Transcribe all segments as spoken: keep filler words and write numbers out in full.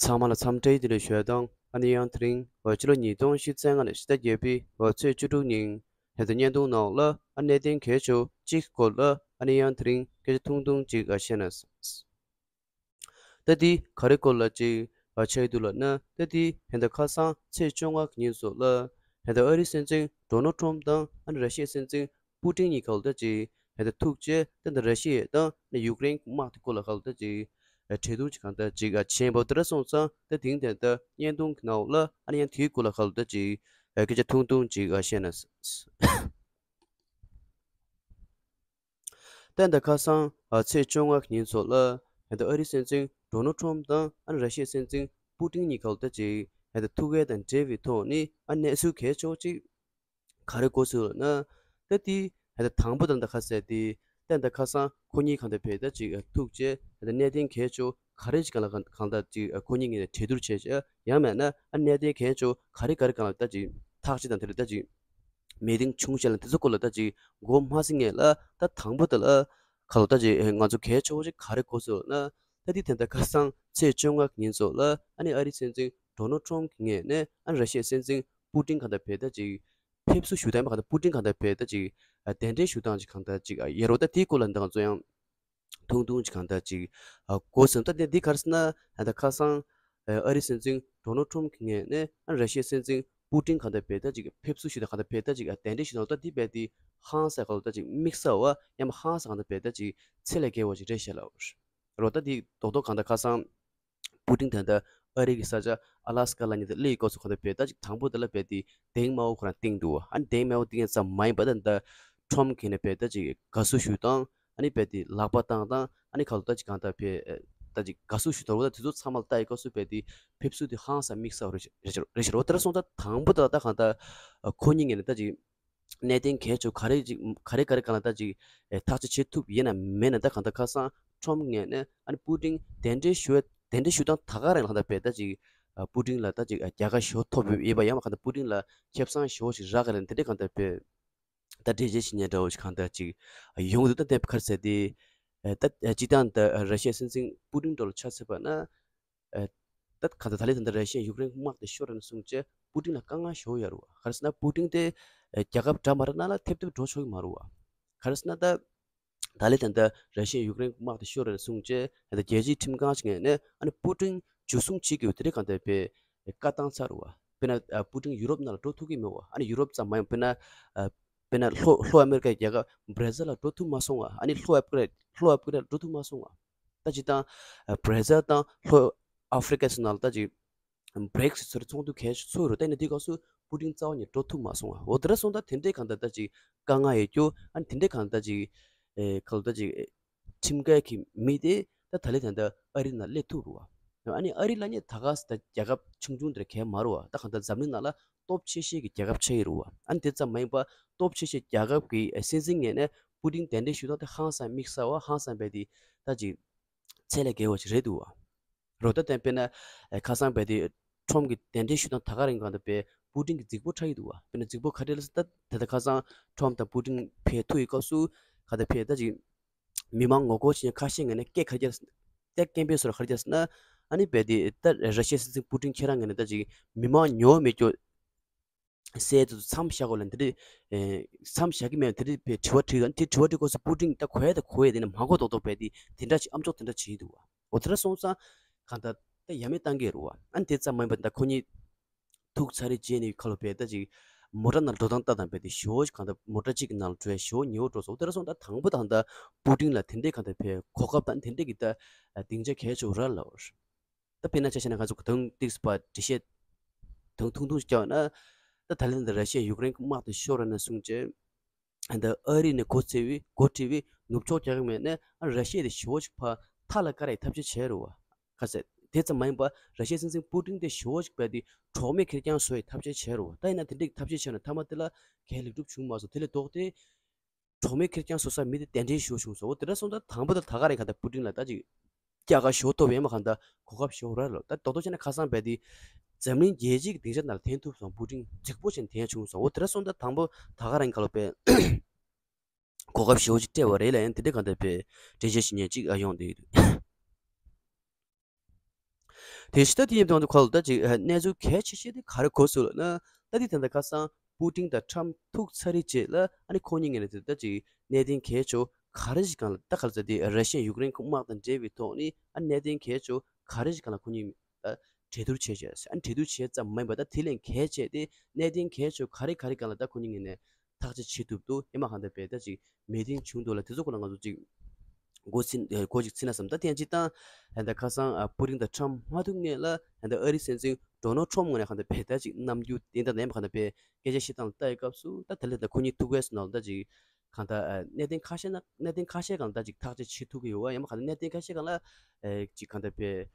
ཚང་མ་ལ་འཚམས་འདྲི་བདེ་ལེགས་ཞུ་ཡ་དང་། ཨ་ནི་ཡང་དེ་རིང་འོ་སྤྱི་ལོ་ཉིས་སྟོང་ཉི་ཤུ་རྩ་ལྔ་ནས་ཕྱི་ཟླ་བརྒྱད་པའི་འོ་ཚེས་བཅུ་དྲུག་ཉིན་ཧེ་ད་བརྙན་ཐུང་ནང་ལ་ཨ་གནད་དོན་གལ་ཆེ་བ་གཅིག་སྐོར་ལ་ཨ་ནི་ཡང་དེ་རིང་སྐད་ཆ་ཐུང་ཐུང་ཅིག་ཨ་བཤད་ན། ད་འདི་ག་རེ་སྐོར་ལ་ཅིག་ཨ་ཆགས་ཀྱི་འདུག་ལབ་ན། ད་འདི་ཧེ་ད་ཁ་སང་ཚེས་བཅོ་ལྔ་ཉིན་སོགས་ལ་ཧེ་ད་ཨ་རིའི་སྲིད་འཛིན་ཌོ་ནལ་ཊམ་དང་ཨ་ནི་ར་ཤི་ཡའི་སྲིད་འཛིན་པུ་ཏིན་གཉིས་ཁ་ལོ་ད་ཅིག་ཧེ་ད་ཐུག་བྱས་ད་ད་ར་ཤི་ཡ་དང་ཨ་ནི་ཡུཀ་རེན་དམག་དེ་སྐོར་ལ་ཁ་ལོ་ད་ཅིག་ཨ་གྲོས་བསྡུར་ཅིག་གང་ལྟར་ཅིག་ཨ་བྱས་པ་དེ་འདྲ་སོང་ཙང་། ད་དེང་དེ་ད་བརྙན་ཐུང་གི་ནང་ལ་ཨ་ནི་ཡང་དེའི་སྐོར་ལ་ཁ་ལོ་ད་ཅིག་ཨ་སྐད་ཆ་ཐུང་ཐུང་ཅིག་ཨ་བཤད་ན། ད་ད་ཁ་སང་ཨ་ཚེས་བཅོ་ལྔ་ཉིན་སོགས་ལ་ཧེ་ད་ཨ་རིའི་སྲིད་འཛིན་ཌོ་ནལ་ཊམ་དང་ཨ་ནི་ར་ཤི་ཡའི་སྲིད་འཛིན་པུ་ཏིན་གཉིས་ཁ་ལོ་ད་ཅིག་ཧེ་ད་ཐུག་འཕྲད་དང་འབྲེལ་བའི་ཐོག་ནས་ཨ་གནས་ཚུལ་གལ་ཆེ་བོ་ཅིག་ག་རེ་གོ་སོང་ལབ་ན། ད་དེ་ཧེ་ད་དང་པོ་ད་ད་ཁ་ཟེར་དེ། ད་ད་ཁ་སང་ཁོ་གཉིས་གང་ལྟར་ཕེ་ད་ཅིག་ཐུག་བྱས་ཧེ་ད་གནད་དོན་གལ་ཆེ་བོ་ག་རེ་ཅིག་གང་ལ་གང་ལྟར་ཅིག་ཁོ་གཉིས་ངོས་ནས་གྲོས་བསྡུར་བྱས་བྱས། ཡང་མིན་ན་ཨ་གནད་དོན་གལ་ཆེ་བོ་ག་རེ་ག་རེ་གང་ལ་ད་ཅིག་ཐག་གཅོད་དང་དེ་ལ་ད་ཅིག་མི་ཏིང་བྱུང་བྱས་ལ་དེ་ཚོ་སྐོར་ལ་ད་ཅིག་མགོ་མ་ཚོས་སྔོན་ལ། ད་དང་པོ་དེ་ལ་ཁ་ལོ་ད་ཅིག་ང་ཚོ་གལ་ཆེ་བོ་ཅིག་ག་རེ་གོ་སོང་ལབ་ན། ད་དེ་ད་ད་ཁ་སང་ཚེས་བཅོ་ལྔ་ཉིན་སོགས་ལ་ཨ་ནི་ཨ་རིའི་སྲིད་འཛིན་ཌོ་ནལ་ཊམ་གྱི་ངོས་ནས་ཨ་ནི་ར་ཤི་ཡའི་སྲིད་འཛིན་པུ་ཏིན་གང་ལྟར་ཕེ་ད་ཅིག་ཕེབས་བསུ་ཞུ་སྟངས་གང་ལྟར། པུ་ཏིན་གང་ལྟར་ཕེ་ད་ཅིག་ཨ་གདན་འདྲེན་ཞུ་སྟངས་ཅིག་གང་ལྟར་ཅིག་ཨ་ཡོད་རེད་པ། ད་དེའི་སྐོར་ལ་ད་ང་ཚོ་ཡང་ཐུང་ཐུང་ཅིག་གང་ལྟར་ཅིག་ཨ་གོ་སོང་། ད་དེ་འདི་ག་རེ་ཟེར་ན། ད་ཁ་སང་ཨ་རིའི་སྲིད་འཛིན་ཌོ་ནལ་ཊམ་གྱི་ངོས་ནས་ཨ་ར་ཤི་ཡའི་སྲིད་འཛིན་པུ་ཏིན་གང་ལྟར་ཕེ་ད་ཅིག་ཕེབས་བསུ་ཞུ་སྟངས་གང་ལྟར་ཕེ་ད་ཅིག་ཨ་གདན་འདྲེན་ཞུ་སྟངས། ད་དེ་ཕེ་དེ་ཧང་སང་གང་ལྟར་ཅིག་དམིགས་བསལ་བ་ཡང་མ་ཧང་སང་གང་ལྟར་ཕེ་ད་ཅིག་ཚད་ལས་བརྒལ་བ་ཅིག་རེད་ཤག་ལབ་རོ། ད་དེ་རྡོག་རྡོག་གང་ལྟར་ཁ་སང་པུ་ཏིན་ད་ལྟ་ཨ་རི་གི་ས་ཆ་ཨ་ལ་སི་ཀ་ལབ་མཁན་དེ་སླེབས་ཡོད་སྐབས་སུ་གང་ལྟར་ཕེ་ད་ཅིག་དང་པོ་དེ་ལ་ཕེ་དེ་གདེང་དམར་པོ་ཁོ་རང་བཏིང་འདུག་པ། ཨ་ནི་གདེང་དམར་པོ་བཏིང་ཡ་ཙམ་མ་ཡིན་པ། ད་ད་ཊམ་གྱི་ངོས་ནས་ཕེ་ད་ཅིག་དགའ་བསུ་ཞུ་སྟངས། ཨ་ནི་ཕེ་དེ་ལག་པ་བཏང་སྟངས། ཨ་ནི་ཁ་ལོ་ད་ཅིག་གང་ལྟར་ཕེ་ད་ཅིག་དགའ་བསུ་ཞུ་སྟངས་རོ། ད་དེ་ཚོ་ཚང་མ་ལ་ལྟ་ཡི་སྐབས་སུ་ཕེ་དེ་ཕེབས་བསུ་དེ་ཧང་སང་དམིགས་བསལ་རེད་རེད་རེད་ཤག་རོ། དེ་འདྲ་སོང་ཙང་ད་དང་པོ་དེ་ལ་ད་གང་ལྟར་ཁོ་གཉིས་ངོས་ནས་ད་ཅིག་གནད་དོན་གལ་ཆེ་ག་རེ་ཅིག་ག་རེ་ག་རེ་གང་ལ་ད་ཅིག་ཨེ་ཐག་གཅོད་བྱེད་ཐུབ་ཡིན་ན་མེད་ན། ད་གང་ལྟར་ཁ་སང་ཊམ་ངོས་ནས་ཨ་ནི་པུ་ཏིན་གདན་འདྲེན་ཞུ་བའི་གདན་འདྲེན་ཞུ་སྟངས་ད་ག་རང་ལ་གང་ལྟར་ཕེ་ད་ཅིག་ཨ་པུ་ཏིན་ལ་ད་ཅིག་ཨ་རྒྱལ་ཁ་ཞེ་པོ་ཐོབ་ཡོད་པ། ཡང་མ་གང་ལྟར་པུ་ཏིན་ལ་ཁེ་བཟང་ཞེ་པོ་ཞིག་རག་གི་རེད། དེ་འདྲའི་གང་ལྟར་ཕེ་ད་འགྲེལ་བཤད་བྱེད་མཁན་འདྲ་བོ་ཞིག་གང་ལྟར་ཅིག་ཡོང་གི་འདུག་ད་དེ་ག་རེ་ཟེར་དེ། ཨེ་ད་ཨེ་སྤྱིར་བཏང་ད་ར་ཤི་ཡའི་སྲིད་འཛིན་པུ་ཏིན་འགྲོ་ལ་ཆ་མཚོན་པ་ན། ཨེ་ད་ག་ད་ད་ལས་ད་ད་ར་ཤི་ཡས་ཡུཀ་རེན་དམག་དེ་ཤོར་རན་སོང་བྱས་པུ་ཏིན་ལ་དཀའ་ངལ་ཞེ་པོ་ཡོད་རེད་པ། ག་རེ་ཟེར་ན་པུ་ཏིན་དེ་ཨེ་རྒྱལ་ཁབ་འདྲ་མི་འདྲ་ནང་ལ་ཐེབས་ཐེབས་འགྲོ་ཆོག་གི་མ་རེད་པ། ག་རེ་ཟེར་ན་ད་ད་ལས་ད་ད་ར་ཤི་ཡས་ཡུཀ་རེན་དམག་དེ་ཤོར་རན་སོང་བྱས་ད་རྒྱལ་སྤྱིའི་ཁྲིམས་ཁང་ཞིག་ངོས་ནས་ཨ་ནི་པུ་ཏིན་འཇུ་བཟུང་བྱེད་དགོས་དེ་འདྲའི་གང་ལྟར་ཕེ་བཀའ་བཏང་ཚར་རེད་པ། དཔེར་ན་ཨ་པུ་ཏིན་ཡུ་རོབ་ནང་ལ་འགྲོ་ཐུབ་ཀྱི་མེད་པ། ཨ་ནི་ཡུ་རོབ་ཙམ་མ་ཡིན་པ། དཔེར་ན་ཨ་དཔེར་ན་ལྷོ་ལྷོ་ཨ་མེ་རི་ཀའི་རྒྱལ་ཁབ་བྷར་ཛིལ་ལ་འགྲོ་ཐུབ་མ་སོང་བ། ཨ་ནི་ལྷོ་ཨ་ཕི་རི་ལྷོ་ཨ་ཕི་རི་ཀ་ལ་འགྲོ་ཐུབ་མ་སོང་བ། ད་སྤྱིར་བཏང་ཨ་བྷར་ཛིལ་དང་ལྷོ་ཨ་ཧྥི་རི་ཀ་ཚོ་ནང་ལ་ད་ཅིག་བྷི་རིག་སི་ཚོ་རེ་ཚོགས་འདུ་གལ་ཆེ་ཚོགས་རེད། ད་ཡིན་ན་དེའི་སྐབས་སུ་པུ་ཏིན་རྩ་བ་ནས་འགྲོ་ཐུབ་མ་སོང་བ། འོ་དེ་འདྲ་སོང་ཙང་ད་དེ་འདྲའི་གང་ལྟར་ད་ཅིག་དཀའ་ངལ་ཡོད་རྒྱུ། ཨ་ནི་དེ་འདྲའི་གང་ལྟར་ད་ཅིག་ཨེ་གང་ལྟར་ཅིག་ཨེ་ཁྲིམས་འགལ་གྱི་མི་དེ་ད་ད་ལས་ད་ལྟ་ཨ་རི་ནང་སླེབས་ཐུབ་རེད་པ། ཨ་ནི་ཨ་རི་ལབ་མཁན་ད་ག་ས་ད་རྒྱལ་ཁབ་ཆུང་ཆུང་དེ་འདྲ་གང་ཡང་མ་རེད་པ། ད་གང་ལྟར་འཛམ་གླིང་ནང་ལ་སྟོབས་ཆེ་ཤོས་ཀྱི་རྒྱལ་ཁབ་ཆགས་ཀྱི་རེད་པ། ཨ་ནི་དེ་ཙམ་མ་ཡིན་པ་སྟོབས་ཆེ་ཤོས་རྒྱལ་ཁབ་ཀྱི་ཨེ་སྲིད་འཛིན་ངོས་ནས་པུ་ཏིན་གདན་འདྲེན་ཞུ་སྟངས་དེ་ཧང་སང་དམིགས་བསལ་བ་ཧང་སང་ཕེ་དེ་ད་ཅིག་ཚད་ལས་བརྒལ་བ་ཞིག་རེད་འདུག་པ། རོ། ད་དེ་དཔེར་ན་ཨེ་ཁ་སང་ཕེ་དེ་ཊམ་གྱི་གདན་འདྲེན་ཞུ་སྟངས་ད་ག་རང་གང་ལྟར་ཕེ་པུ་ཏིན་གྱི་རྫིག་པོ་ཆགས་ཀྱི་འདུག་པ། དཔེར་ན་རྫིག་པོ་ག་རེ་རེད་ཟེར་ན། ད་ད་ལྟ་ཁ་སང་ཊམ་དང་པུ་ཏིན་ཕེ་ཐུག་ཡོད་སྐབས་སུ་གང་ལྟར་ཕེ་ད་ཅིག་མི་མང་ངོ་རྒོལ་བྱེད་མཁན་ཁ་ཤས་ངོས་ནས་སྐད་ག་རེ་རྒྱག་སྟེ་སྐད་སྐད་འབོད་སོགས་ག་རེ་རྒྱག་ཟེར་ན། ཨ་ནི་ཕེ་དེ་ད་ར་ཤི་ཡའི་སྲིད་འཛིན་པུ་ཏིན་ཁྱེད་རང་ངོས་ནས་ད་ཅིག་མི་མང་ཉོ་མི་སྐྱོ་སའི་དེ་ཚོ་མཚམས་བཞག་དགོས་ལབ་འདི་འདྲ། ཨེ་མཚམས་བཞག་གི་མེད་འདི་འདྲ་ཕེ་དྲི་བ་དྲིས་ཡོང་། དེ་དྲི་བ་དྲིས་སྐབས་སུ་པུ་ཏིན་ད་གོ་ཡ་ད་གོ་ཡ་དེ་ནས་མ་གོ་མདོག་མདོག་ཕེ་དེ་དེ་འདྲ་ཞིག་ཨ་མཆོག་དེ་འདྲ་བྱེད་ཀྱི་འདུག་པ། འོ་དེ་འདྲ་སོང་ཙང་གང་ལྟར་ད་ཡ་མེད་བཏང་གི་རེད་པ། ཨ་ནི་དེ་ཙམ་མ་ཡིན་པ་ད་ཁོ་གཉིས་ཐུག་ཚར་རེ་རྗེས་ནས་ཁ་ལོ་ཕེ་ད་ཅིག་མོ་ཊ་ནང་འགྲོ་སྟངས་ལྟ་དང་ཕེ་དེ་ཞེ་པོ་ཞིག་གང་ལྟར་མོ་ཊ་གཅིག་གི་ནང་ལ་འགྲོ་ཡ་ཞེ་པོ་ཉེ་བོ་འགྲོ་སོང་། དེ་འདྲ་སོང་ཙང་དང་པོ་ད་གང་ལྟར་པུ་ཏིན་ལ་དེ་འདྲའི་གང་ལྟར་ཕེ་གོ་སྐབས་དང་དེ་འདྲའི་གི་ད་སྡིངས་ཆ་གལ་ཆེ་བོ་རག་ལབ་པ་རེད། ད་དཔེར་ན་ཆ་བཞག་ན་ང་ཚོ་དང་ཏིག་སི་པ་འགྲེལ་བཤད་དང་ཐུང་ཐུང་ཞིག་བརྒྱབ་ན། ད་ད་ལན་ད་ར་ཤི་ཡ་ཡུཀ་རེན་གྱི་དམག་དེ་ཤོར་ར་ན་སོང་བྱས། ད་ཨ་རི་ནས་འགོ་བཙུགས་པའི་འགོ་ཁྲིད་པའི་ནུབ་ཕྱོགས་རྒྱལ་ཁབ་ངོས་ནས་ཨ་ར་ཤི་ཡ་དེ་ཞེ་པོ་ཞིག་ཕར་མཐའ་ལ་བཀར་ཡའི་ཐབས་ཤེས་བྱས་རེད་པ། ག་ཚད་དེ་ཙམ་མ་ཡིན་པར་ར་ཤི་ཡའི་སྲིད་འཛིན་པུ་ཏིན་དེ་ཞེ་པོ་ཞིག་ཕེ་དེ་གྲོགས་མེད་ཁེར་རྐྱང་བཟོ་ཡའི་ཐབས་ཤེས་བྱས་རེད་པ། ད་ཡིན་ན་དེ་འདྲའི་ཐབས་ཤེས་བྱས་ན་མཐའ་མ་དེ་ལ་གང་ལེགས་གྲུབ་བྱུང་མ་སོང་། དེ་ལས་ལྡོག་སྟེ། གྲོགས་མེད་ཁེར་རྐྱང་བཟོ་ས་མི་དེ་གདན་འདྲེན་ཞུ་བྱུང་སོང་། འོ་དེ་འདྲ་སོང་ཙང་དང་པོ་ད་ད་ག་རང་གང་ལྟར་པུ་ཏིན་ལ་ད་ཅིག་རྒྱལ་ཁ་ཞེ་པོ་ཐོབ་པ་ཡིན་པ་གང་ལྟར་གོ་སྐབས་ཞེ་པོ་རག་ལབ། ད་རྡོག་རྡོག་བྱས་ན་ཁ་སང་ཕེ་དེ་འཛམ་གླིང་རྒྱལ་སྤྱིའི་སྡིངས་ཆ་ནང་ལ་ཐོན་ཐུབ་སོང་། པུ་ཏིན་རྫིག་པོ་བྱས་ནས་ཐོན་བྱུང་སོང་། འོ་དེ་འདྲ་སོང་ཙང་དང་པོ་ད་ག་རང་གང་ལ་ཕེ་གོ་སྐབས་ཞེ་པོ་ཅིག་སྤྲད་པ་རེད་ལབ་ཡང་དེ་འདྲའི་གང་ལྟར་ཕེ་འགྲེལ་བཤད་བྱེད་མཁན་ཅིག་ཨ་ཡོང་བསྡད་ཡོད། དེ་བཞིན་ད་དེ་ཡིན་དུས་ཁོ་ལ་ད་ཅིག་གནས་ཚུལ་གལ་ཆེ་ཤོས་དེ་ག་རེ་གོ་སོང་ལབ་ན། ད་དེ་ད་ལྟ་ཁ་སང་པུ་ཏིན་དང་ཁྲམ་ཐུག་ཚར་རེད་རྗེས་ལ་ཨ་ནི་ཁོ་གཉིས་ངོས་ནས་ད་ཅིག་གནད་དོན་གལ་ཆེ་ག་རེ་ཞིག་སྒང་ལ་ད་ག་ལ་ཟེར་དེ་ར་ཤི་ཡ་ཡུཀ་རེན་དམག་དང་འབྲེལ་བའི་ཐོག་ནས་ཨ་གནད་དོན་གལ་ཆེ་ག་རེ་ཞིག་སྒང་ལ་ཁོ་གཉིས་ད་གྲོས་བསྡུར་བྱས་བྱས་ཨ་གྲོས་བསྡུར་བྱས་ཙམ་མིན་པ་ད་དེ་ལས་གལ་ཆེ་དེ་གནད་དོན་གལ་ཆེ་ག་རེ་ག་རེ་སྒང་ལ་ད་ཁོ་གཉིས་ངོས་ནས་ཐག་གཅོད་བྱེད་ཐུབ་འདུག་ཡང་མ་གང་ལྟར་བས་ད་ཅིག་མི་ཏིང་བྱུང་འདུག་ལ། དེ་ཚོ་ཁོ་ན་ང་ཚོ་ཅིག་འགོ་ཚིག་འགོ་ཅིག་ཚིག་ན་བསམ། ད་ཐེངས་གཅིག་དང་ད་ཁ་སང་པུ་ཏིང་དང་ཁྲམ་མ་ཐུག་སྔོན་ལ་ད་ཨ་རིའི་སྲིད་འཛིན་ཌོ་ནལ་ཁྲོམ་ངོས་ནས་གང་ལྟར་བས་ད་ཅིག་རྣམ་འགྱུར་བསྟན་ད་ནས་མ་གང་ལྟར་བས་སྐད་ཆ་བཤད་སྟངས་ལ་ལྟ་ཡི་སྐབས་སུ་ད་ད་ལན་ད་ཁོ་གཉིས་ཐུག་པའི་སུ་ནང་ད་ཅིག་གང་ལྟར་གནད་དོན་ཁ་ཤས་ན་གནད་དོན་ཁ་ཤས་སྒང་ལ་ད་ཅིག་ཐག་གཅོད་བྱེད་ཐུབ་ཀྱི་ཡོད་བ། ཡང་མ་གང་ལྟར་གནད་དོན་ཁ་ཤས་སྒང་ལ་ཅིག་གང་ལྟར་བས་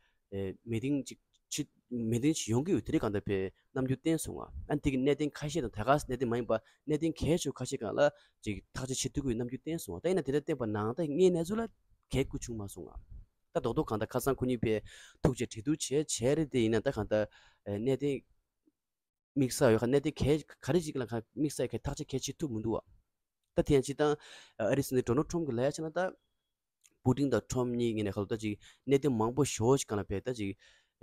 མི་ཏིང་ཅིག་ཕྱི་མི་ཏིང་ཞིག་ཡོང་གི་ཡོད། དེ་རིང་གང་ལྟར་བས་རྣམ་འགྱུར་བསྟན་སོང་བ། ཨ་ནི་དེ་གི་གནད་དོན་ཁ་ཤས་དང་ད་ག་གནད་དོན་མ་ཡིན་པ་གནད་དོན་གལ་ཆེ་ཁ་ཤས་སྒང་ལ་ཅིག་ཐག་གཅོད་བྱེད་ཐུབ་ཀྱི་ཡོད་རྣམ་འགྱུར་བསྟན་སོང་བ། ད་ཡིན་ན་དེ་འདྲ་བསྟན་པ་ནང་ད་ངའི་གནས་ཚུལ་ལ་གལ་དགོས་བྱུང་མ་སོང་ང་། ད་རྡོག་རྡོག་གང་ལྟར་ཁ་སང་ཁོ་གཉིས་བས་ཐུག་བྱས་གྲོས་བསྡུར་བྱས་བྱས་རེད། དེ་ཡིན་ན་ད་གང་ལྟར་གནད་དོན་དམིགས་བསལ་ཡོད་ཁ་གནད་དོན་གལ་ག་རེ་ཅིག་ལ་ཁ་དམིགས་བསལ་གལ་ཐག་གཅོད་གལ་བྱེད་ཐུབ་མི་འདུག་བ། ད་དེ་ཡང་ཅིག་དང་ཨ་རིའི་སྲིད་འཛིན་ཌོ་ནལ་ཁྲོམ་གྱི་ལབ་ཡ་ཆ་ན་ད། པུ་ཏིན་དང་ཁྲོམ་གཉིས་ངོས་ནས་ཁ་ལོ་ད་ཅིག་གནད་དོན་མང་པོ་ཞེ་པོ་ཅིག་སྒང་ལ་བས་ད་ཅིག་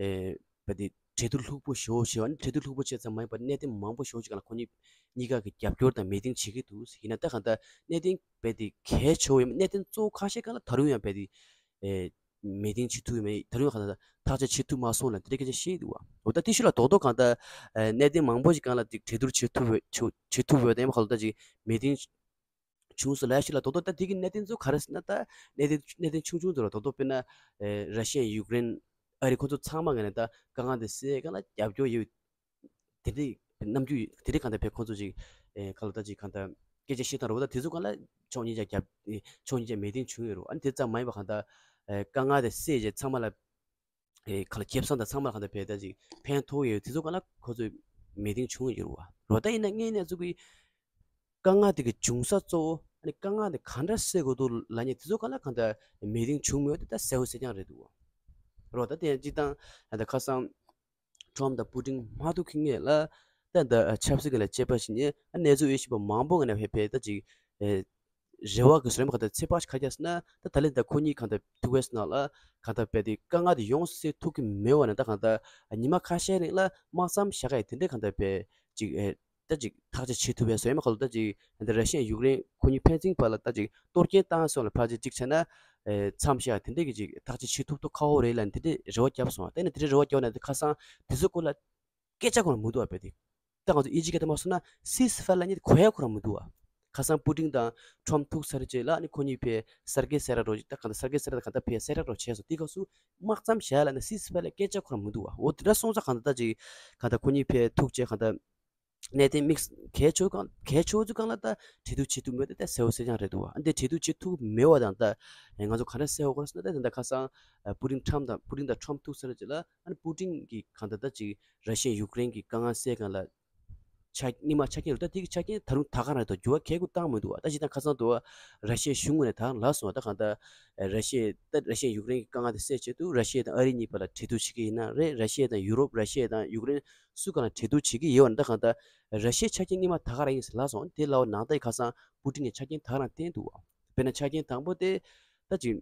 ཨེ་བས་དེ་གྲོས་བསྡུར་ལྷུག་པོ་ཞེ་པོ་བྱས་པ་ནི་གྲོས་བསྡུར་ལྷུག་པོ་བྱས་ཙམ་མ་ཡིན་པར་གནད་དོན་མང་པོ་ཞེ་པོ་ཅིག་སྒང་ལ་ཁོ་གཉིས་གཉིས་ཀ་གི་རྒྱབ་སྐྱོར་དང་མི་ཏིང་བྱེད་ཀྱི་འདུག་ཡིན་ན་ད་གང་ལྟར་གནད་དོན་བས་དེ་གལ་ཆེ་བོ་ཡིན་གནད་དོན་གཙོ་བོ་ཁ་ཤས་སྒང་ལ་ད་རུང་ཡང་བས་དེ་ཨེ་མི་ཏིང་བྱེད་ཐུབ་ཡོད་མེད་ད་རུང་གང་ལྟར་ཐག་གཅོད་བྱེད་ཐུབ་མ་སོང་ལ་དེ་འདྲའི་སྐད་ཆ་བཤད་འདུག་བ། འོ་ད་དེ་ཤུལ་ལ་རྡོག་རྡོག་གང་ལྟར་ཨེ་གནད་དོན་མང་པོ་ཞིག་སྒང་ལ་དེ་གྲོས་བསྡུར་བྱེད་ཐུབ་བས་བྱེད་ཐུབ་བས་དེ་མ་ཁ་ལོ་ད་ཅིག་མི་ཏིང་བྱུང་སོང་ལབ་ཞིག་ལ་རྡོག་རྡོག་ད་དེ་གི་གནད་དོན་ཚོ་ག་རེ་ཟེར་ན་ད་གནད་དོན་གནད་དོན་ཆུང་ཆུང་དུ་ལ་རྡོག་རྡོག་དཔེར་ན་ཨེ་ར་ཤི་ཡ་ཡུཀ་རེན་ཨ་རི་ཁོ་ཚོ་ཚང་མ་ངོས་ནས་ད་དཀའ་ངལ་དེ་སེལ་ག་ལ་རྒྱབ་སྐྱོར་ཡོད་དེ་འདྲའི་རྣམ་འགྱུར་དེ་འདྲའི་གང་ལྟར་བས་ཁོ་ཚོ་ཅིག་ཨེ་ག་ལ་ད་ཅིག་གང་ལྟར་སྐད་ཆ་བཤད་སྟངས་རེད་བ། ད་དེ་ཚོ་གང་ལ་ཕྱོགས་གཉིས་ཆ་རྒྱབ་ཨེ་ཕྱོགས་གཉིས་ཆ་མི་ཏིང་བྱུང་ཡོད་རེད་བ། ཨ་ནི་དེ་ཙམ་མ་ཡིན་པ་གང་ལྟར་ཨེ་དཀའ་ངལ་དེ་སེལ་རྗེས་ཚང་མ་ལ། ཨེ་ག་ལ་ཁེ་བཟང་དང་ཚང་མ་ལ་གང་ལྟར་བས་ད་ཅིག་ཕན་ཐོགས་ཡོད་དེ་ཚོ་གང་ལ་ཁོ་ཚོས་མི་ཏིང་བྱུང་ཡོད་རུ་བ་རོ། ད་ཡིན་ན་ངས་ནས་ཚུགས་ཀྱི་དཀའ་ངལ་དེ་གི་འབྱུང་ས་གཙོ་བོ་ཨ་ནི་དཀའ་ངལ་དེ་ག་འདྲ་སེལ་དགོས་འདུག་ལ་ཉེ་དེ་ཚོ་གང་ལ་གང་ལྟར་མི་ཏིང་བྱུང་མེད་དེ་ད་གསལ་བོ་གསལ་རྐྱང་རེད་འདུག་བ་རོ། ད་དེ་སྤྱི་བཏང་ད་ཁ་སང་ཁྲོམ་དང་པུ་ཏིང་མ་ཐུག་གི་ངེས་ལ་ད་ད་ཆབ་སྲིད་ཀྱི་ལ་དཔྱད་པ་ཞིག་ཉེ་ཨ་གནས་ཚུལ་ཡོད་ཤེས་པ་མང་པོ་ངས་ནས་བས་བས་ད་ཅིག་ཨེ། རེ་བ་གི་སོ་རེམ་ག་ད་ཚེ་པ་ཞིག་ག་རྒྱ་སི་ན་ད་ད་ལན་ད་ཁོ་གཉིས་གང་ད་ཐུག་པའི་སི་ན་ལ་གང་ད་བས་དེ་དཀའ་ངལ་དེ་ཡོང་སེ་ཐུག་གི་མེད་བ་ན་ད་གང་ད་ཉི་མ་ཁ་ཤས་རིང་ལ་དམག་མཚམས་བཞག་ག་ཡི་དེ་འདྲས་གང་ད་བས་ཅིག་ཨེ་ད་ཅིག་ཐག་གཅོད་བྱེད་ཐུབ་པའི་སོ་ཡ་མ་ཁ་ལོ་ད་ཅིག་ད་ར་ཤི་ཡ་ཡུཀ་རེན་ཁོ་གཉིས་ཕན་ཚུན་བར་ལ་ད་ཅིག་གཏོར་སྐྱོན་བཏང་སོང་ལ་ཕར་ཅིག་ཅིག་བྱས་ན་ཨེ་མཚམས་བཞག་དེ་འདྲས་ཀྱི་ཅིག་ཐག་གཅོད་བྱེད་ཐུབ་ཐུབ་ཁག་པོ་རེད་ལ་དེ་འདྲས་རེ་བ་བརྒྱབ་སོང་བ། ད་ནི་དེ་འདྲས་རེ་བ་བརྒྱབ་ན་དེ་ཁ་སང་དེ་ཚོ་སྐོར་ལ། སྐད་ཆ་ཁོ་རང་མི་འདུག་བ་བས་དེ། ད་ང་ཚོ་ཨིན་ཇི་སྐད་དུ་མ་སོང་ན་སིས་ཕ་ཡར་ལབ་མཁན་དེ་གོ་ཡ་ཁོ་རང་མི་འདུག་བ། ཁ་སང་པུ་ཏིན་དང་ཁྲོམ་ཐུག་ཚར་རྗེས་ལ་ནི་ཁོ་གཉིས་ཕར་གསར་འགྱུར་གསལ་བསྒྲགས་རོགས་ད་གང་ལྟར་གསར་འགྱུར་གསལ་བསྒྲགས་གང་ལྟར་ཕར་གསལ་བསྒྲགས་རོགས་བྱས་སོང་། དེ་སྐབས་སུ་དམག་མཚམས་བཞག་ལབ་ན་སིས་ཕ་ཡར་ལ་སྐད་ཆ་ཁོ་རང་མི་འདུག་བ། འོ་དེ་འདྲ་སོང་ཙང་གང་ལྟར་ད་ཅིག་གང་ལྟར་ཁོ་གཉིས་ཕར་ཐུག་རྗེས་གང་ལྟར་གནད་དོན་དམིགས་གལ་ཆེ་གང་གལ་ཆེ་ཚོ་གང་ལ་ད་གྲོས་བསྡུར་བྱེད་ཐུབ་མེད་དེ་ད་གསལ་བོ་གསལ་རྐྱང་རེད་འདུག་བ། ཨ་འདི་གྲོས་བསྡུར་བྱེད་ཐུབ་མེད་བ་དང་ད་ང་ཚོ་ག་འདྲ་གསལ་བོ་གོ་ར་སོང་ན་ད་ད་ལྟ་ཁ་སང་པུ་ཏིན་ཁྲོམ་དང་པུ་ཏིན་དང་ཁྲོམ་ཐུག་ཚར་རྗེས་ལ་ཨ་ནི་པུ་ཏིན་གྱིས་གང་ལྟར་ད་ཅིག་ར་ཤི་ཡ་ཡུཀ་རེན་གྱི་དཀའ་ངལ་སེལ་གང་ལ་ཆ་རྙིང་མ་ཆ་རྐྱེན་རུ་ད་དེ་གི་ཆ་རྐྱེན་ད་རུང་ད་ག་རང་དུ་འགྱུར་བ་གལ་ཀུ་བཏང་མི་འདུག་བ། ད་ཅི་ད་ཁ་སང་དུ་བ་ར་ཤི་ཡའི་གཞུང་ངོས་ནས་ད་ག་རང་ལབ་སོང་བ། ད་གང་ལྟར་ར་ཤི་ཡ་ད་ར་ཤི་ཡ་ཡུཀ་རེན་གྱི་དཀའ་ངལ་དེ་སེལ་ཆེད་དུ་ར་ཤི་ཡ་དང་ཨ་རི་གཉིས་བར་ལ་གྲོས་བསྡུར་བྱེད་ཀྱི་ཡིན་ན་རེད། ར་ཤི་ཡ་དང་ཡུ་རོབ་ར་ཤི་ཡ་དང་ཡུཀ་རེན་སུ་གང་ལ་གྲོས་བསྡུར་བྱེད་ཀྱི་ཡོད་བ། ད་གང་ལྟར་ར་ཤི་ཡའི་ཆ་རྐྱེན་རྙིང་མ་ད་ག་རང་ཡིན་ཟེར་ལབ་སོང་། དེ་ལབ་པ་ནང་ལྟར་ཁ་སང་པུ་ཏིན་གྱི་ཆ་རྐྱེན་ད་ག་རང་བསྟན་འདུག་བ། དཔེར་ན་ཆ་རྐྱེན་དང་པོ་དེ་ད་ཅིག་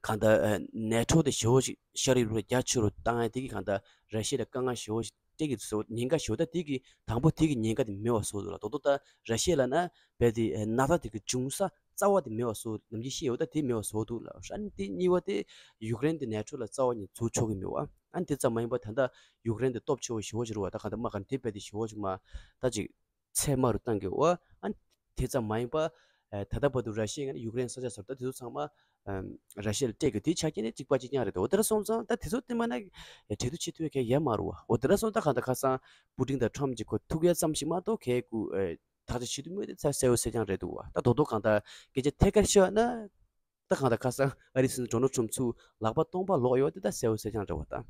གང་ལྟར་ནེ་ཊོ་དེ་ཞེ་པོ་ཞིག་ཤ་རིགས་རུ་རྒྱ་ཆེ་རུ་བཏང་ཡ་དེ་གིས་གང་ལྟར་ར་ཤི་ཡ་ལ་དཀའ་ངལ་ཞེ་པོ་ཞིག་སྤྲད་ཀྱི་འདུག་ཟེར་བ། ཉེན་ཁ་ཞེ་པོ་ད་དེ་གིས་དང་པོ་དེ་གི་ཉེན་ཁ་དེ་མེད་པ་བཟོ་འདུག་ལ། ད་དུང་ད་ར་ཤི་ཡ་ལ་ན་བས་དེ་ན་ཚ་དེ་གི་འབྱུང་ས་རྩ་བ་དེ་མེད་པ་བཟོ་ནམ་རྒྱུན་ཤི་ཡོད་ད་དེ་མེད་པ་བཟོ་འདུག་ལ། ཨ་ནི་དེ་གཉིས་པ་དེ་ཡུཀ་རེན་དེ་ནེ་ཊོ་ལ་རྩ་བ་ཉིད་འཛུལ་ཆོག་གི་མེད་པ། ཨ་ནི་དེ་ཙམ་མ་ཡིན་པ་ད་ལྟ་ཡུཀ་རེན་དེ་སྟོབས་ཆེ་བོ་ཞེ་པོ་ཞིག་རུ་བ། ད་གང་ལྟར་མ་གང་དེ་བས་དེ་ཞེ་པོ་ཞིག་མ་ད་ཅིག་ཚད་དམའ་རུ་བཏང་གི་འོ། ཨ་ནི་དེ་ཙམ་མ་ཡིན་པ། ཨ་ད་ལྟ་བར་དུ་ར་ཤི་ཡས་ཡུཀ་རེན་ས་ཆ་སོར་ད་དེ་ཚོ་ཚང་མ་ཨམ་ར་ཤི་ཡ་ལ་སྤྲད་དགོས། དེའི་ཆ་རྐྱེན་ནི་གཅིག་པ་གཅིག་རྐྱང་རེད་འདུག་འོ་དེ་འདྲ་སོང་ཙང་ད་དེ་ཚོ་བསྟུན་པ་ན་གྲོས་བསྡུར་བྱེད་ཐུབ་ཡ་གལ་ཡ་མ་རུ་བ། འོ་དེ་འདྲ་སོང་ད་གང་ལྟར་ཁ་སང་པུ་ཏིན་དང་ཁྲམ་གྱི་ཁོ་ཐུག་ཡ་ཙམ་ཞིག་མ་གཏོགས་གལ་གུ་ཨེ་ཐག་གཅོད་བྱེད་ཐུབ་མེད་དེ་ཚ་གསལ་བོ་གསལ་རྐྱང་རེད་འདུག་བ། ད་རྡོག་རྡོག་གང་ལྟར་སྐད་ཆ་ཐད་ཀར་བཤད་ན་ད་གང་ལྟར་ཁ་སང་ཨ་རིའི་སྲིད་འཛིན་ཌོ་ནལ་ཁྲམ་ཚུར་ལག་པ་སྟོང་པ་ལོག་ཡོད་དེ་ད་གསལ་བོ་གསལ་རྐྱང་རེད་བ་ད།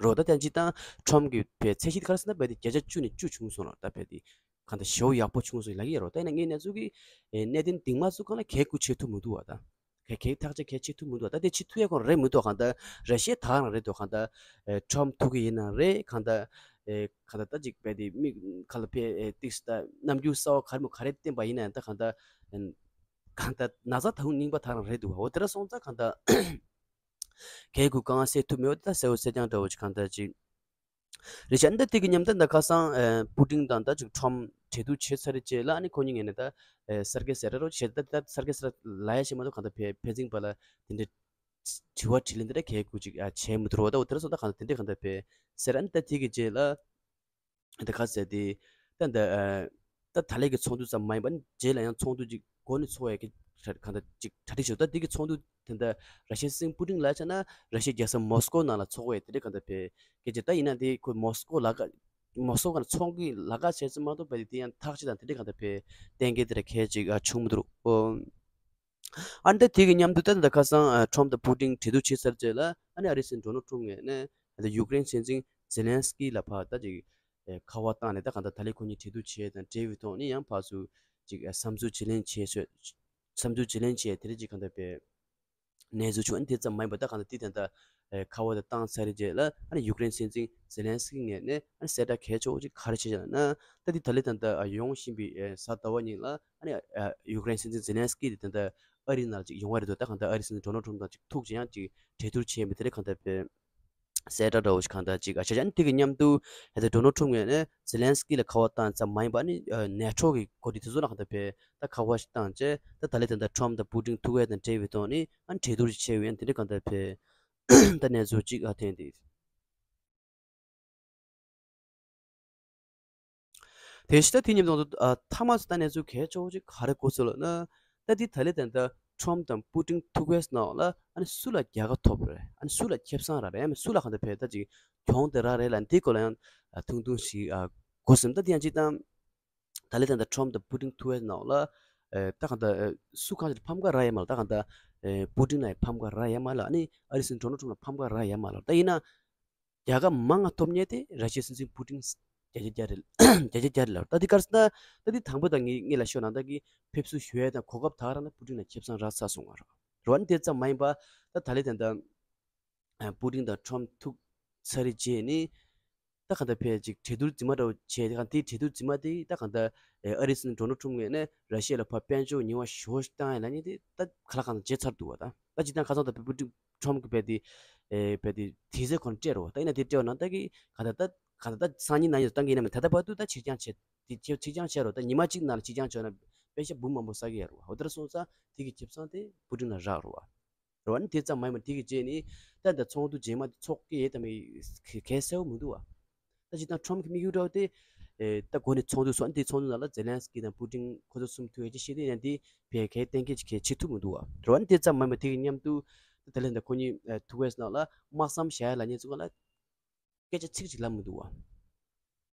རོ་ད་ཐེངས་གཅིག་དང་ཁྲོམ་གྱི་བའི་ཚད་གཞི་དེ་ག་རེ་ཟེར་ན་བས་དེ་བརྒྱ་ཆ་བཅུ་ནས་བཅུ་བྱུང་སོང་ལ། ད་བས་དེ་གང་ལྟར་ཞེ་པོ་ཡག་པོ་བྱུང་སོང་ལབ་ཀྱི་ཡོད་རོ། ད་ཡིན་ན་ངས་གནས་ཚུལ་གྱི་ཨེ་གནད་དོན་འདི་མ་ཚུགས་གང་ལ་གལ་གུ་བྱེད་ཐུབ་མི་འདུག་བ། ད་གལ་གལ་ཐག་གཅོད་གལ་བྱེད་ཐུབ་མི་འདུག་བ། ད་དེ་བྱེད་ཐུབ་ཡ་ཁོ་རང་རེད་མི་འདུག་གང་ལྟར་ར་ཤི་ཡ་ད་ག་རང་རེད་འདུག་གང་ལྟར་ཨེ་ཁྲོམ་ཐུག་གི་ཡིན་ན་རེད། གང་ལྟར་ཨེ་གང་ལྟར་ད་ཅིག་བས་དེ་མི་ག་ལ་བས་ཨེ་ཏིག་ད་རྣམ་འགྱུར་གསར་བ་ག་རེ་མོ་ག་རེ་བསྟན་པ་ཡིན་ན་ད་གང་ལྟར་ཨེ་གང་ལྟར་ན་ཚ་ད་རུང་རྙིང་པ་ད་ག་རང་རེད་འདུག་བ། འོ་དེ་འདྲ་སོང་ཙང་གང་ལྟར། གལ་དགོས་དཀའ་ངལ་སེལ་ཐུབ་མེད་པ་དེ་ད་གསལ་པོ་གསལ་རྐྱང་འདྲ་བོ་ཅིག་གང་ལྟར་ཅིག་རེད་ཤག་ཨ་ནི་ད་དེ་གི་མཉམ་དུ་ད་ཁ་སང་ཨ་པུ་ཏིན་དང་ད་ཅིག་ཁྲོམ་གྲོས་བསྡུར་བྱས་ཚར་རྗེས་ལ་ཨ་ནི་ཁོ་གཉིས་ངོས་ནས་ད་ཨ་གསར་བསྐལ་ཟེར་ར་རོ་བྱས། ད་ད་གསར་བསྐལ་ཟེར་ལབ་ཡ་ཞིག་མ་གཏོགས་གང་ལྟར་ཕེ་ཕན་ཚུན་བར་ལ་དེ་འདྲའི་དྲི་བ་དྲིས་ལན་དེ་འདྲ་གལ་དགོས་ཅིག་ཨ་བྱས་མི་འདུག་རོ། ད་འོ་དེ་འདྲ་སོང་ད་གང་ལྟར་དེ་འདྲ་གང་ལྟར་ཕེ་ཟེར། ཨ་ནི་ད་དེ་གི་རྗེས་ལ་ད་ག་ཟེར་དེ། ད་འདི་ཨ་ད་ད་ལན་གྱི་ཚོགས་འདུ་ཙམ་མ་ཡིན་པར་རྗེས་ལ་ཡང་ཚོགས་འདུ་ཅིག་འགོ་ནས་ཚོགས་ཡས་ཀྱི་གྲ་གང་ལྟར་ཅིག་གྲ་སྒྲིག་བྱས། ད་འདི་གི་ཚོགས་འདུ་དེ་འདྲ་ར་ཤི་ཡའི་སྲིད་འཛིན་པུ་ཏིན་ལ་ཆ་ན་ར་ཤི་ཡའི་རྒྱལ་ས་མོ་སི་ཀོ་ནང་ལ་ཚོགས་ཡས་དེ་འདྲ་གང་ལྟར་ཕེ་སྐད་ཆ། ད་ཡིན་ན་དེ་ཁོ་མོ་སི་ཀོ་ལ་ཀ་མོ་སི་ཀོ་ག་ཚོགས་ཀྱི་ལ་ཀ་བྱས་ཙམ་མ་གཏོགས་ཕེ་དེ་ཡང་ཐག་ཆོད་དང་དེ་འདྲ་གང་ལྟར་ཕེ་གཏན་འཁེལ་དེ་འདྲ་གལ་ཅིག་ཨ་བྱུང་མི་འདུག་རོ། ཨ་ནི་ད་དེ་གི་མཉམ་དུ་ད་ད་ཁ་སང་ཨ་ཁྲོམ་དང་པུ་ཏིན་གྲོས་བསྡུར་བྱས་ཚར་རྗེས་ལ་ཨ་ནི་ཨ་རིའི་སྲིད་འཛིན་ཌོ་ནལ་ཁྲོམ་ངོས་ནས་ད་ཡུཀ་རེན་སྲིད་འཛིན་ཛེ་ལན་སི་ཀི་ལ་ཕར་ད་ཅིག་ཨེ་ཁ་པར་བཏང་ནས་ད་གང་ལྟར་ད་ལན་ཁོ་གཉིས་གྲོས་བསྡུར་བྱས་དང་འབྲེལ་བའི་ཐོག་ནས་ཡང་ཕར་ཚུར་ཅིག་ཨེ་བསམ་ཚུལ་བརྗེ་ལེན་བྱས་བྱས་བསམ་ཚུལ་བརྗེ་ལེན་བྱས་དེ་འདྲ་ཅིག་གང་ལྟར་ཕེ་གནས་ཚུལ་བྱུང་། ཨ་ནི་དེ་ཙམ་མ་ཡིན་པར་ད་གང་ལྟར་དེ་ད་ལྟ་ཨེ་ཁ་པར་དེ་བཏང་ཚར་རྗེས་ལ་ཨ་ནི་ཡུཀ་རེན་སྲིད་འཛིན་ཛེ་ལན་སི་ཀི་ངོས་ནས་ཨ་ནི་གསལ་བསྒྲགས་གལ་ཆེ་བོ་ཅིག་ག་རེ་བྱས་ཀྱང་ན། ད་འདི་ད་ལན་ད་ལྟ་ཨ་ཡོང་བཞིན་པའི་ཨེ་གཟའ་ཟླ་བ་ཉིན་ལ་ཨ་ནི་ཨ་ཡུཀ་རེན་སྲིད་འཛིན་ཛེ་ལན་སི་ཀི་དེ་ད་ལྟ་ཨ་རི་ནང་ལ་ཅིག་ཡོང་བ་རེད་འདུག་ད་གང་ལྟར་ཨ་རི་སྲིད་འཛིན་ཌོ་ནལ་ཁྲོམ་དང་ཅིག་ཐུག་ཅིག་ཡང་ཅིག་གྲོས་བསྡུར་བྱས་མི་དེ་རེད། གང་ལྟར་ཕེ་གསལ་བསྒྲགས་འདྲ་བོ་ཞིག་གང་ལྟར་ཅིག་ཨ་བྱས་ཀྱང་དེ་གི་མཉམ་དུ་ཨ་ད་ཌོ་ནལ་ཁྲོམ་ངོས་ནས་ཛེ་ལན་སི་ཀི་ལ་ཁ་པར་བཏང་ཙམ་མ་ཡིན་པར་ཨ་ནི་ཨ་ནེ་ཊོ་གི་འགོ་ཁྲིད་དེ་ཚོ་ལ་གང་ལྟར་ཕེ་ད་ཁ་པར་ཞིག་བཏང་བྱས་ད་ད་ལན་ད་ལྟ་ཁྲོམ་དང་པུ་ཏིན་ཐུག་ཡས་དང་འབྲེལ་བའི་ཐོག་ནས་ཨ་ནི་གྲོས་བསྡུར་ཞིག་བྱས་ཡོད། ཡང་དེ་འདྲ་གང་ལྟར་ཕེ་ད་གནས་ཚུལ་ཅིག་ཨ་ཐོན་དེ། དེ་བཞིན་ད་དེ་མཉམ་དུ་ཨ་མཐའ་མ་སུ་ད་གནས་ཚུལ་གལ་ཆེ་བོ་ཅིག་ག་རེ་གོ་སོང་ལབ་ན། ད་དེ་ད་ལན་ད་ལྟ་ཁྲོམ་དང་པུ་ཏིན་ཐུག་པའི་ནང་ལ་ཨ་ནི་སུ་ལ་རྒྱལ་ཁ་ཐོབ་རེད། ཨ་ནི་སུ་ལ་ཁེ་བཟང་རག་རེད། ཨ་ནི་སུ་ལ་གང་ལྟར་ཕེ་ད་ཅིག་གྱོང་དེ་རག་རེད་ལབ་འདི་སྐོར་ལ་ཡང་ཨ་ཐུང་ཐུང་ཞིག་ཨ་གོ་སོང་། ད་དེ་ཡང་ཅིག་ད་ད་ལན་ད་ལྟ་ཁྲོམ་དང་པུ་ཏིན་ཐུག་པའི་ནང་ལ་ཨ་ད་གང་ལྟར་ཨ་སུ་གང་ཞིག་ཕམ་ཁ་རག་ཡོད་མ་རེད། ད་གང་ལྟར་ཨ་པུ་ཏིན་ལ་ཕམ་ཁ་རག་ཡོད་མ་རེད། ཨ་ནི་ཨ་རི་སྲིད་འཛིན་ཌོ་ནལ་ཁྲོམ་ལ་ཕམ་ཁ་རག་ཡོད་མ་རེད། ད་ཡིན་ན། རྒྱལ་ཁ་མང་ང་ཐོབ་མཁན་དེ་ར་ཤི་ཡའི་སྲིད་འཛིན་པུ་ཏིན་བརྒྱ་ཆ་བརྒྱ་རེད། བརྒྱ་ཆ་བརྒྱ་རེད་ལབ། ད་འདི་ག་རེ་ཟེར་ན། ད་འདི་དང་པོ་ད་ངས་ངས་ལབ་ཤོག་ནང་ད་གི་ཕེབས་བསུ་ཞུ་ཡས་དང་གོ་སྐབས་དག་རག་ན་པུ་ཏིན་ལ་ཁེ་བཟང་རག་ཚར་སོང་བ་རེད། རེད་བ། ཨ་ནི་དེ་ཙམ་མ་ཡིན་པ་ད་ད་ལན་ད་ལྟ་ཨ་པུ་ཏིན་དང་ཁྲོམ་ཐུག་ཚར་རྗེས་ནི་ད་ག་ད་ཕེ་ཅིག་གྲོས་བསྡུར་རྫུན་མ་འདྲ་བོ་བྱས། ད་ག་དེ་གྲོས་བསྡུར་རྫུན་མ་དེ་ད་ག་ད་ཨ་རིའི་སྲིད་འཛིན་ཌོ་ནལ་ཁྲོམ་ངོས་ནས་ར་ཤི་ཡ་ལ་ཕར་དཔལ་འབྱོར་ཉེས་པ་ཞེ་པོ་ཞིག་བཏང་ཡ་ལབ་མཁན་དེ་ད་ག་ལ་གང་ལ་བརྗེད་ཚར་འདུག་བ། ད་ད་སྤྱིར་བཏང་ཁ་སང་ད་ཕེ་པུ་ཏིན་ཁྲོམ་གྱི་ཕེ་དེ་ཨེ་ཕེ་དེ་དེ་ཚེ་ཁོ་ན་སྤྲད་རོགས། ད་ཡིན་ན་དེ་སྤྲད་པ་ན་ད་གི་ག་ད་ད་ག་ད་ད་སང་ཉིན་ན་ཡོད་བཏང་གི་ཡིན་ན་མིན། ད་ལྟ་བར་དུ་ད་ཕྱིར་འགྱངས་བྱས། དེ་ཕྱིར་ཕྱིར་འགྱངས་བྱས་རོགས། ད་ཉི་མ་གཅིག་ནང་ལ་ཕྱིར་འགྱངས་བྱས་ན་པེ་ཤ་འབུམ་མང་པོ་ཟ་གི་ཡོད་རེད་བ། འོ་དེ་འདྲ་སོང་ཙང་དེ་གི་ཁེ་བཟང་དེ་པུ་ཏིན་ལ་རག་རེད་བ། རེད་བ། ཨ་ནི་དེ་ཙམ་མ་ཡིན་པར་དེ་གི་རྗེས་ནི་ད་ད་ཚོགས་འདུ་རྗེས་མ་དེ་ཚོགས་ཀྱི་ཡོད་དམ་མེད་གལ་གསལ་པོ་མི་འདུག་བ། ད་སྤྱིར་བཏང་ཁྲོམ་གྱི་དམིགས་ཡུལ་འདྲ་བོ་དེ་ཨེ་ད་འགོ་ནས་ཚོགས་འདུ་སོང་། ཨ་ནི་དེ་ཚོགས་འདུ་ནང་ལ་ཛེ་ལན་སི་ཀི་དང་པུ་ཏིན་ཁོ་ཚོ་གསུམ་ཐུག་ཡས་ཅིག་བཤད་དེ་ཡང་དེ་ཕེ་གལ་གཏན་འཁེལ་ཅིག་གལ་བྱེད་ཐུབ་མི་འདུག་བ། རེད་བ། ཨ་ནི་དེ་ཙམ་མ་ཡིན་པར་དེ་གི་མཉམ་དུ་ད་ད་ལན་ད་ཁོ་གཉིས་ཨེ་ཐུག་པའི་ནང་ལ་དམག་མཚམས་བཞག་ཡ་ལབ་མཁན་ཚོ་ག་ལ་སྐད་ཆ་ཚིག་གཅིག་ལབ་མི་འདུག་བ།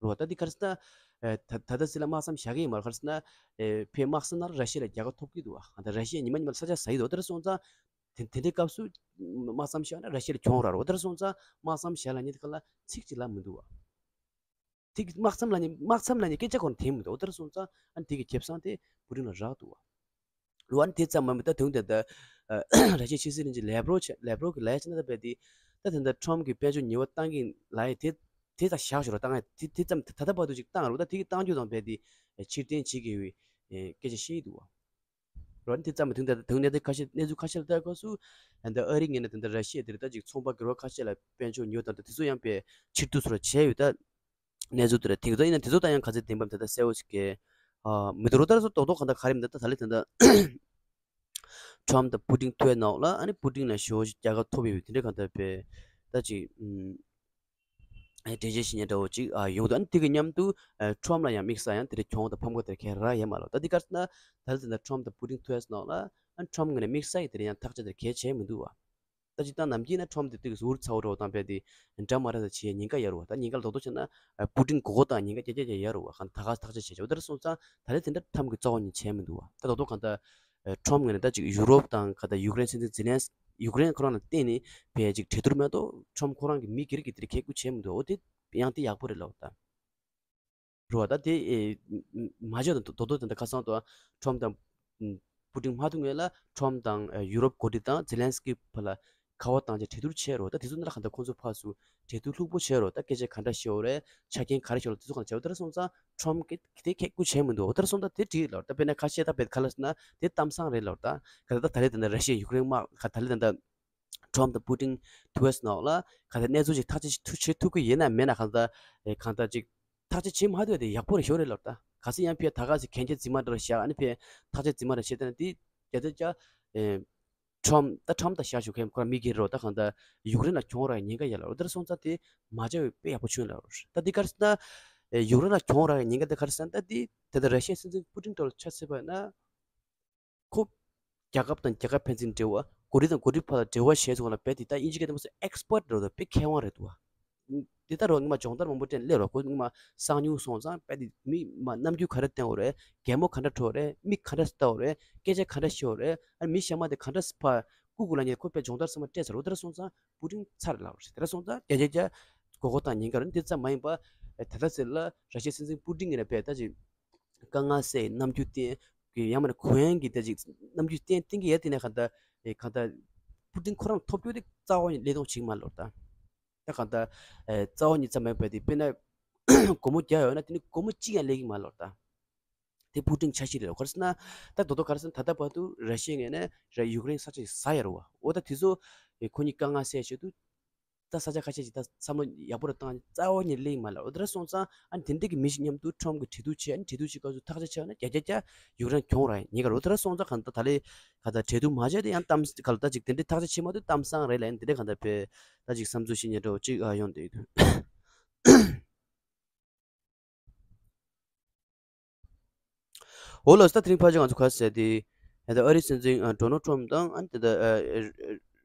རེད་བ། ད་འདི་ག་རེ་ཟེར་ན། ཨེ་ད་ད་ལྟ་སྲིད་ལ་དམག་མཚམས་བཞག་གི་ཡིན་མ་རེད། ག་རེ་ཟེར་ན། ཨེ་ཕེ་དམག་མཚམས་ནང་ལ་ར་ཤི་ཡ་ལ་རྒྱལ་ཁ་ཐོབ་ཀྱི་འདུག་བ། ད་ར་ཤི་ཡ་ཉི་མ་ཉི་མ་ལ་ས་ཆ་ཟ་ཡི་འདུག། དེ་འདྲ་སོང་ཙང་། དེ་དེ་འདྲའི་སྐབས་སུ་དམག་མཚམས་བཞག་ན་ར་ཤི་ཡ་ལ་གྱོང་རག་རེད་བ། དེ་འདྲ་སོང་ཙང་དམག་མཚམས་བཞག་ལབ་མཁན་དེ་ག་ལ་ཚིག་གཅིག་ལབ་མི་འདུག་བ། དེ་གི་དམག་མཚམས་ལབ་མཁན་དམག་མཚམས་ལབ་མཁན་སྐད་ཆ་ཁོ་ན་དྲན་མི་འདུག། འོ་དེ་འདྲ་སོང་ཙང་ཨ་ནི་དེ་གི་ཁེ་བཟང་དེ་པུ་ཏིན་ལ་རག་འདུག་བ། རེད་བ། ཨ་ནི་དེ་ཙམ་མ་མིན་ད་དུང་དེ་ད་ཨ་ར་ཤི་ཡའི་ཕྱི་སྲིད་བློན་ཆེན་ལེབ་རོབ་ཆེ་ལེབ་རོབ་གི་ལབ་ཡ་ཆ་ན་ད་རྦད་དེ་ད་དེ་ད་ཁྲོམ་གྱི་དཔལ་འབྱོར་ཉེས་པ་བཏང་གི་ལབ་ཡ་དེ་དེ་ད་བཞག་ཞོར་བཏང་ཡ་དེ་དེ་ཙམ་ད་ད་ལྟ་བར་དུ་ཅིག་བཏང་རུང་ད་དེ་གི་བཏང་རྒྱུ་དང་རྦད་དེ་ཕྱིར་འཐེན་བྱེད་དགོས་པའི་སྐད་ཆ་བཤད་ཀྱི་འདུག་བ། རེད་བ། ཨ་ནི་དེ་ཙམ་མ་དུང་ད་དུང་གནས་ཚུལ་ཁ་ཤས་གནས་ཚུལ་ཁ་ཤས་ལ་ལྟ་སྐབས་སུ་ད་ཨ་རི་ངོས་ནས་ད་ད་ར་ཤི་ཡ་དེར་ད་ཅིག་ཚོང་པ་སྒེར་པ་ཁ་ཤས་ལ་དཔལ་འབྱོར་ཉེས་པ་དང་ད་དེ་ཚོ་ཡང་དཔེ་ཕྱིར་བསྡུ་སོགས་བྱས་ཡོད་ད། གནས་ཚུལ་དེ་འདྲ་ཐེངས་ད་ཡིན་ན་དེ་ཚོ་ད་ཡང་ག་ཚོད་བདེན་པ་དེ་ད་གསལ་པོ་ཞིག་གི་ཨ་མི་འདུག་རོ། ད་སོ་རྡོག་རྡོག་གང་ལྟར་ག་རེ་མི་འདུག། ད་ད་ལན་ད་ད་ཁྲོམ་དང་པུ་ཏིན་ཐུག་པའི་ནང་ལ་ཨ་ནི་པུ་ཏིན་ལ་ཞེ་པོ་ཅིག་རྒྱལ་ཁ་ཐོབ་ཡོད་པའི་དེ་འདྲ་གང་ལྟར་པའི་ད་ཅིག་ཨུམ་ཨེ་འགྲེལ་བརྗོད་བྱེད་མཁན་འདྲ་བོ་ཅིག་ཨ་ཡོང་འདུག། ཨ་ནི་དེ་གི་མཉམ་དུ་ཨ་ཁྲོམ་ལ་ཡང་དམིགས་བསལ་ཡང་དེ་འདྲ་གྱོང་དང་ཕམ་ཁ་དེ་འདྲ་ག་རེ་རག་ཡོད་མ་རེད། ད་འདི་ག་རེ་ཟེར་ན་ད་ལྟ་ད་ཁྲོམ་དང་པུ་ཏིན་ཐུག་པའི་ནང་ལ་ཨ་ནི་ཁྲོམ་ངོས་ནས་དམིགས་བསལ་གྱི་དེ་འདྲ་ཡང་ཐག་གཅོད་དེ་འདྲ་གལ་བྱས་མི་འདུག་བ། ད་སྤྱིར་བཏང་ནམ་རྒྱུན་ན་ཁྲོམ་དེ་དུས་འུར་ཚ་བོ་འདྲ་བོ་དང་རྦད་དེ་འདྲ་མ་འདྲ་དང་བྱེད་ཡ་ཉེན་ཁ་ཡོད་རེད་བ། ད་ཉེན་ཁ་ལྡོག་ལྡོག་བྱས་ན་ཨ་པུ་ཏིན་མགོ་སྐོར་བཏང་ཉེན་ཁ་རྒྱ་རྒྱ་རྒྱ་ཡོད་རེད་བ། གང་ད་ག་ཐག་གཅོད་བྱས་བྱས་འོ་དེ་འདྲ་སོང་ཙང་ད་ལན་དེ་འདྲ་ཁྲོམ་གྱི་རྩ་བ་ནས་བྱས་མི་འདུག་བ། ད་ལྡོག་ལྡོག་གང་ད་ཨ་ཁྲོམ་ངོས་ནས་ད་ཅིག་ཡུ་རོབ་དང་ག་ད་ཡུཀ་རེན་སྲིད་འཛིན་ཛེ་ལན་སི་ཡུཀ་རེན་ཁོ་རང་ལ་བརྟེན་ནས་བས་ཅིག་གྲོས་བསྡུར་མ་གཏོགས་ཁྲོམ་ཁོ་རང་གི་མི་སྒེར་གྱི་དེ་འདྲ་ཁེ་ཁུ་བྱས་མི་འདུག། འོ་དེ་ཡང་དེ་ཡག་པོ་རེད་ལབ་ད། རེད་བ། ད་དེ་ཨེ་མ་བརྗོད་ན་རྡོག་རྡོག་དེ་འདྲ་ཁ་སང་དུ་ཁྲོམ་དང་པུ་ཏིན་མ་ཐུག་སྔོན་ལ་ཁྲོམ་དང་ཨེ་ཡུ་རོབ་འགོ་ཁྲིད་དང་ཛེ་ལན་སི་ཀི་བར་ལ་ཁ་པར་བཏང་བྱས་གྲོས་བསྡུར་བྱས་རོགས། ད་དེ་ཚོ་ནང་ལ་གང་ལྟར་ཁོང་ཚོ་ཕར་ཚུར་གྲོས་བསྡུར་ལྷུག་པོ་བྱས་རོགས། ད་སྐད་ཆ་ག་འདྲ་བཤད་རོགས་རེད། ཆ་རྐྱེན་ག་རེ་བཤད་རོགས་དེ་ཚོ་གང་ལྟར་བྱས་རོགས། དེ་འདྲ་སོང་ཙང་ཁྲོམ་གི་དེ་ཁེ་ཁུ་བྱས་མི་འདུག། འོ་དེ་འདྲ་སོང་ཙང་དེ་འགྲིག་ལབ། ད་དཔེར་ན་ཁ་ཤས་ད་དཔེ་ག་ལ་ཟེར་ན་དེ་གཏམ་བཟང་རེད་ལབ། ད་ག་ད་ད་ད་ལན་ད་ལྟ་ར་ཤི་ཡ་ཡུཀ་རེན་དམག་ག་ད་ལན་ད་ལྟ། ཁྲོམ་དང་པུ་ཏིན་ཐུག་ཡས་ནང་ལ་ག་ཚད་གནས་ཚུལ་ཅིག་ཐག་གཅོད་ཐུབ་བྱེད་ཐུབ་ཀྱི་ཡིན་ན་མེད་ན་གང་ལྟར་ཨེ་གང་ལྟར་ཅིག་ཐག་གཅོད་བྱེད་མ་ཐུབ་ཡ་དེ་ཡག་པོ་རེད་ཤོར་རེད་ལབ་ད། ག་ཚད་ཡང་ཕྱིར་ད་ག་ཚད་གན་རྒྱ་རྫུན་མ་འདྲ་བོ་བཞག་ཨ་ནི་ཕྱིར་ཐག་གཅོད་རྫུན་མ་འདྲ་བྱས་ད་ནི་དེ་རྒྱ་ཆེ་ཆ་ཨེ་ཁྲོམ་ད་ཁྲོམ་ད་བཞག་ཞུ་མཁན་ཁོ་རང་མི་སྒེར་རོ་ད་གང་ལྟར་ཡུཀ་རེན་ལ་གྱོང་རག་ཉེན་ཁ་ཡོད་ལ་འོ་དེ་འདྲ་སོང་ཙང་དེ་མ་བྱས་པའི་དཔེ་ཡག་པོ་བྱུང་ལ་ད་དེ་ག་རེ་ཟེར་ན་ཡུཀ་རེན་ལ་གྱོང་རག་ཉེན་ཁ་དེ་ག་རེ་ཟེར་ན་ད་དེ་དེ་ད་ར་ཤི་ཡའི་སྲིད་འཛིན་པུ་ཏིན་ཐོག་ལ་ཆ་བཞག་པ་ཡིན་ན། ཁོ་རྒྱལ་ཁབ་དང་རྒྱལ་ཁབ་ཕན་ཚུན་འབྲེལ་བ། གོ་སྒྲིག་དང་གོ་སྒྲིག་བར་ལ་འབྲེལ་བ་བྱས་སོང་ལ་བས་དེ་ད་དབྱིན་ཇི་སྐད་དུ་མ་སོང་ཨེག་སི་པར་ཊི་རེད་དོ་དཔེ་མཁས་དབང་རེད་འདུག་བ། འདི་ལྟར་རོ་ངོ་མ་སྦྱོང་བརྡར་མང་པོ་སྤྲད་ནས་སླེབས་རོ་ཁོ་ངོ་མ་གསང་མྱུལ་སོང་ཙང་དཔེ་དེ་མི་མ་རྣམ་འགྱུར་ག་འདྲ་བསྟན་འོ་རེད། གད་མོ་ག་འདྲ་འཕྲོ་རེད། མིག་ག་འདྲ་ལྟ་འོ་རེད། སྐད་ཆ་ག་འདྲ་བཤད་འོ་རེད། ཨ་མི་གཤའ་མ་དེ་ག་འདྲ་ཕར་ཀུ་ཀུ་ལ་ཉེ་ཁོ་དཔེ་སྦྱོང་བརྡར་ཚང་མ་སྤྲད་ཚར་རོ་དེ་འདྲ་སོང་ཙང་པུ་ཏིན་ཚར་ལབ་རེད། དེ་འདྲ་སོང་ཙང་རྒྱ་ཆེ་ཆ་མགོ་སྐོར་བཏང་ཉེན་ཁ་རེད། འདི་ཙམ་མ་ཡིན་པ་ད་ལྟ་ཟེར་ལ་ར་ཤི་ཡའི་སྲིད་འཛིན་པུ་ཏིན་གྱི་ནས་བས་ད་ཅིག་དཀའ་ངལ་སེལ་རྣམ་འགྱུར་བསྟན། ཡང་མིན་ན་གུ་ཡངས་ཀྱི་ད་ཅིག་རྣམ་འགྱུར་བསྟན་བསྟན་གྱི་ཡ་དེ་ནས་གང་ལྟར་ཨེ་གང་ལྟར་པུ་ཏིན་ཁོ་རང་ཐོབ་རྒྱུ་དེ་རྩ་བ་ནས་སླེབས་མཐོང་བྱེད་ཀྱི་མ་ལོར་ད། ད་གང་ལྟར་ཨེ་རྩ་བ་ནས་ཙམ་མེད་པ་དེ་དཔེར་ན་སྒོར་མོ་བརྒྱ་ཡོད་ན་དེ་ནི་སྒོར་མོ་གཅིག་ཡང་སླེབས་ཀྱི་མ་ལོར་ད། དེ་པུ་ཏིན་འཆར་གཞི་རེད། ག་རེ་ཟེར་ན་ད་རྡོག་རྡོག་ག་རེ་ཟེར་ན་ད་ལྟ་བར་དུ་ར་ཤི་ཡའི་ངོས་ནས་ར་ཡུཀ་རེན་ས་ཆ་ཞིག་ཟ་ཡ་རེད་བ། འོ་ད་དེ་ཚོ་ཨེ་ཁོ་གཉིས་དཀའ་ངལ་སེལ་ཆེད་དུ། ད་ས་ཆ་ཁ་ཤས་ཅིག་ད་བསམ་བློ་ཡག་པོ་རེ་བཏང་རྩ་བ་ནས་སླེབས་མ་ལ་འོ་དེ་འདྲ་སོང་ཙང་ཨ་ནི་དེ་འདྲ་གི་མི་ཞིག་མཉམ་དུ་ཁྲོམ་གྱི་གྲོས་བསྡུར་བྱས་ཨ་ནི་གྲོས་བསྡུར་བྱེད་སྐབས་སུ་ཐག་གཅོད་བྱས་ན་རྒྱ་རྒྱ་རྒྱ་ཡུཀ་རེན་གྱོང་རག་ཉེན་ཁ་རོ་དེ་འདྲ་སོང་ཙང་གང་ལྟར་ད་ལས་ག་ད་གྲོས་བསྡུར་མ་བྱས་ཏེ་ཡང་གཏམ་ག་ལ་ད་ཅིག་དེ་འདྲའི་ཐག་གཅོད་བྱེད་མ་ཐུབ་གཏམ་བཟང་རེད་ལ་ཨ་ནི་དེ་འདྲ་གང་ལྟར་བས་ད་ཅིག་བསམ་ཚུལ་ཞིག་ཉན་འགྲོ་ཅིག་ཨ་ཡོང་བསྡད་ཡོད། འོ་ལགས་སོ། ད་དེ་རིང་ཕལ་ཆེར་ང་ཚོ་ག་རེ་ཟེར་དེ། ད་ཨ་རིའི་སྲིད་འཛིན་ཨ་ཌོ་ནལ་ཊམ་དང་ཨ་ནི་ད་ཨ་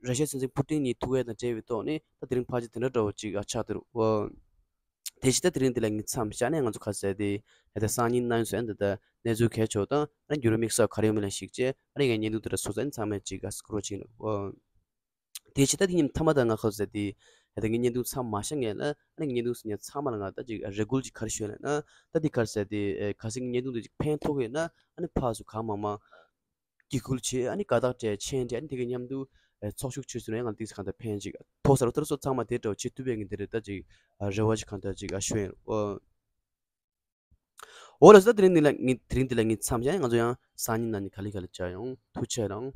ར་ཤི་ཡའི་སྲིད་འཛིན་པུ་ཏིན་གཉིས་ཐུག་ཡས་དང་འབྲེལ་བའི་ཐོག་ནས་ད་དེ་རིང་ཕལ་ཆེར་དེ་འདྲ་འདྲ་བོ་ཅིག་ཨ་ཆགས་བསྡད་རེད་བ། དེ་བཞིན་ད་དེ་རིང་འདི་ལ་ངས་མཚམས་བཞག་ནས་ང་ཚོ་ག་རེ་ཟེར་དེ། ད་སང་ཉིན་གནངས་ཉིན་སོགས་ད་གནས་ཚུལ་གལ་ཆེ་བ་དང་ཨ་ནི་འགྱུར་བ་དམིགས་བསལ་ག་རེ་ཡོད་མེད་ལ་གཞིགས་བྱས་ཨ་ནི་ངས་བརྙན་ཐུང་དེ་འདྲ་བཟོས་ཚར་ཨ་ནི་ཚང་མས་ཅིག་ཨ་སྐུ་རོགས་བྱེད་ཀྱི་རེད་བ། དེ་ཕྱི་ཟླ་འདི་ཉིན་མཐའ་མ་དང་ང་ཁ་ཟེར་དེ། ད་ངའི་བརྙན་ཐུང་མཚམས་མ་བཞག་ངེས་ལ་ཨ་ནི་བརྙན་ཐུང་ཟེར་ཉན་ཚང་མ་ལ་ང་ད་ཅིག་རེ་སྐུལ་ཅིག་ག་རེ་ཞུས་ལ་ན་ད་འདི་ག་རེ་ཟེར་དེ་གལ་སྲིད་ངའི་བརྙན་ཐུང་འདི་ཅིག་ཕན་ཐོགས་ཡོད་ན་ཨ་ནི་ཕར་ཚུར་གང་མང་མང་འགན་ཁུར་བྱེད་ཨ་ནི་དགའ་རྟགས་སྤྲད་མཆན་སྤྲད་ཨ་ནི་དེ་གའི་མཉམ་དུ་ཚོགས་ཞུགས་བྱོས་ཟེར་ན་ཡང་ང་འདི་གང་ལྟར་ཕན་ཅིག་ཐོགས་ས་རོ་ད་ར་སོ་ཚང་མ་དེ་འདྲ་བྱེད་ཐུབ་པའི་ངས་འདི་རེད་ད་ཅིག་རེ་བ་ཅིག་གང་ལྟར་ཅིག་ཞུ་ཡིན། འོ་ལགས་སོ། ད་དེ་རིང་འདི་ལ་ངས་དེ་རིང་འདི་ལ་ངས་མཚམས་བཞག་ང་ཚོ་ཡང་སང་ཉིན་གནངས་ཉིན་ག་ལེ་ག་ལེ་བཅར་ཡོང་། ཐུགས་རྗེ་ཆེ་གནང་།